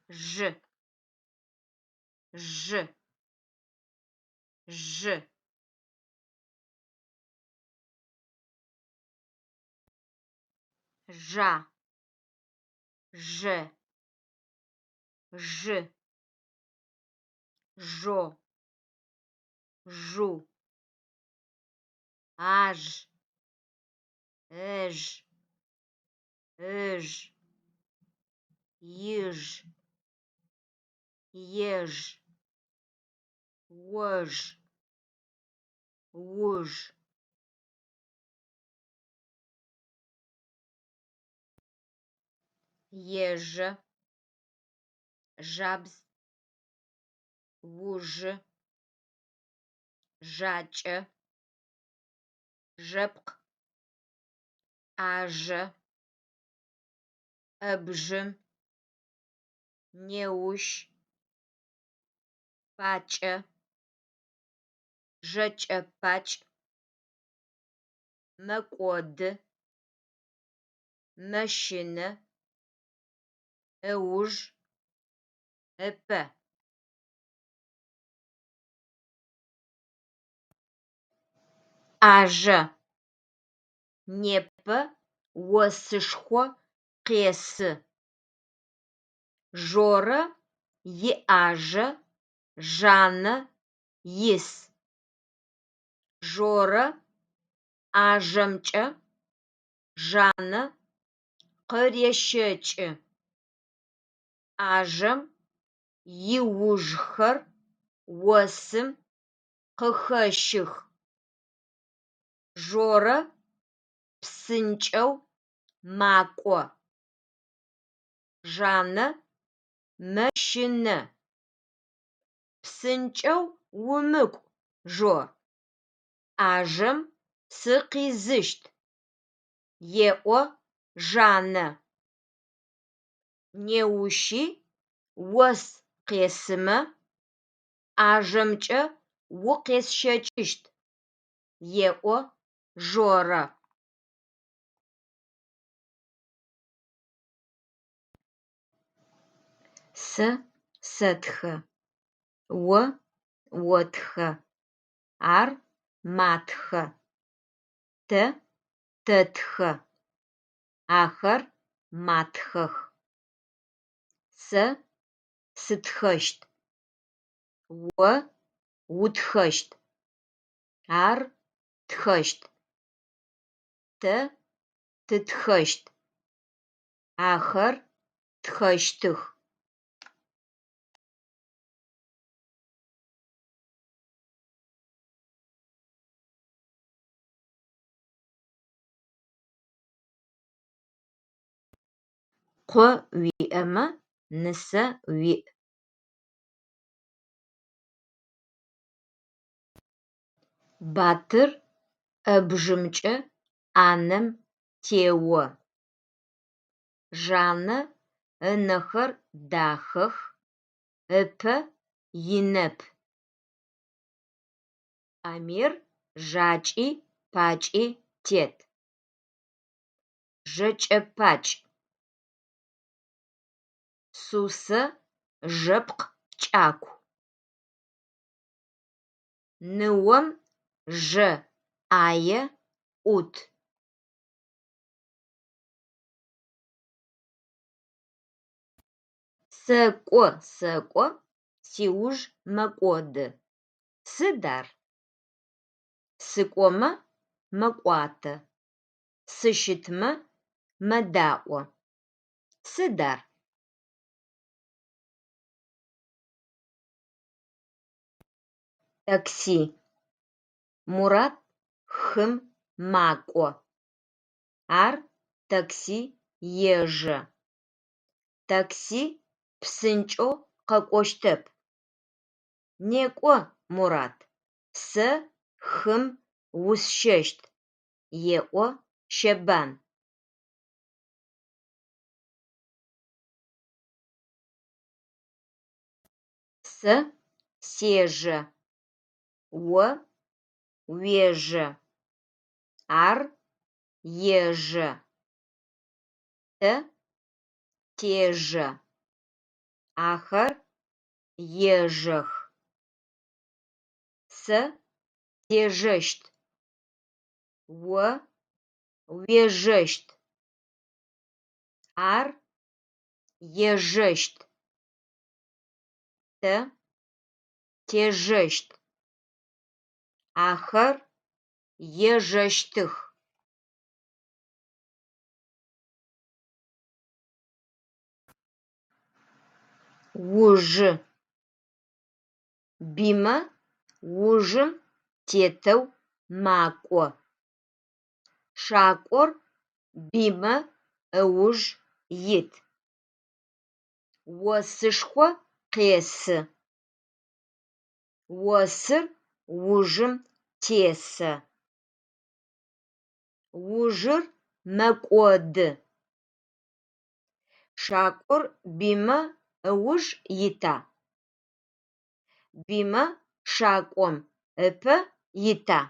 Жьы, жьы, жьы. Жа, жэ, жы, жо, жу, аж, эж, ыж, иж, еж, ож, уж. Ежэ, жабз, ужы, жакӏэ, жэпкъ, ӏажэ, ӏэбжым, неущ, пакӏэ, жэкӏэ-пакӏ, мэкӏоды, мэщынэ, ыуж, ыпэ. ӏажэ. Непэ осышхо къесы. Жорэ иӏажэ Жанэ ис. Жорэ ӏажэмкӏэ Жанэ къырещэкӏы. ӏажэм иужхэр осым къыхэщых. Жорэ псынкӏэу макӏо. Жанэ мэщынэ. Псынкӏэу умыкӏу, Жор, ӏажэм сыкъизыщт, еӏо Жанэ. Неущи ос къесымэ, ӏажэмкӏэ укъесщэкӏыщт, еӏо Жорэ. Сэ сэтхэ. О отхэ. Ар матхэ. Тэ тэтхэ. Ахэр матхэх. Сэ сытхэщт. О утхэщт. Ар тхэщт. Тэ тытхэщт. Ахэр тхэщтых. Къо уиӏэмэ, нысэ уиӏ. Батыр ӏэбжымкӏэ ӏанэм тео. Жанэ ынэхэр дахэх, ыпэ инэп. Амир жакӏи пакӏи тет. Жэкӏэ-пакӏ. Цуцэ жэпкъ кӏаку. Ныом жэ ӏае ӏут. Сэкӏо, сэкӏо, сиуж мэкӏоды. Сыд ар? Сыкӏомэ мэкӏуатэ, сыщытмэ мэдаӏо. Сыд ар? Такси. Мурат хым макӏо. Ар такси ежэ. Такси псынкӏэу къэкӏощтэп. Некӏо, Мурат, сэ хым усщэщт, еӏо Щэбан. Сэ сежэ. О уежэ. Ар ежэ. Тэ тежэ. Ахэр ежэх. Сэ сежэщт. О уежэщт. Ар ежэщт. Тэ тежэщт. Ахэр ежэщтых. Ужы. Бимэ ужым тетэу макӏо. Шакӏор Бимэ ыуж ит. Осышхо къесы. Осыр ужым тесэ. Ужыр мэкӏоды. Шакӏор Бимэ ыуж ита? Бимэ шакӏом ыпэ ита?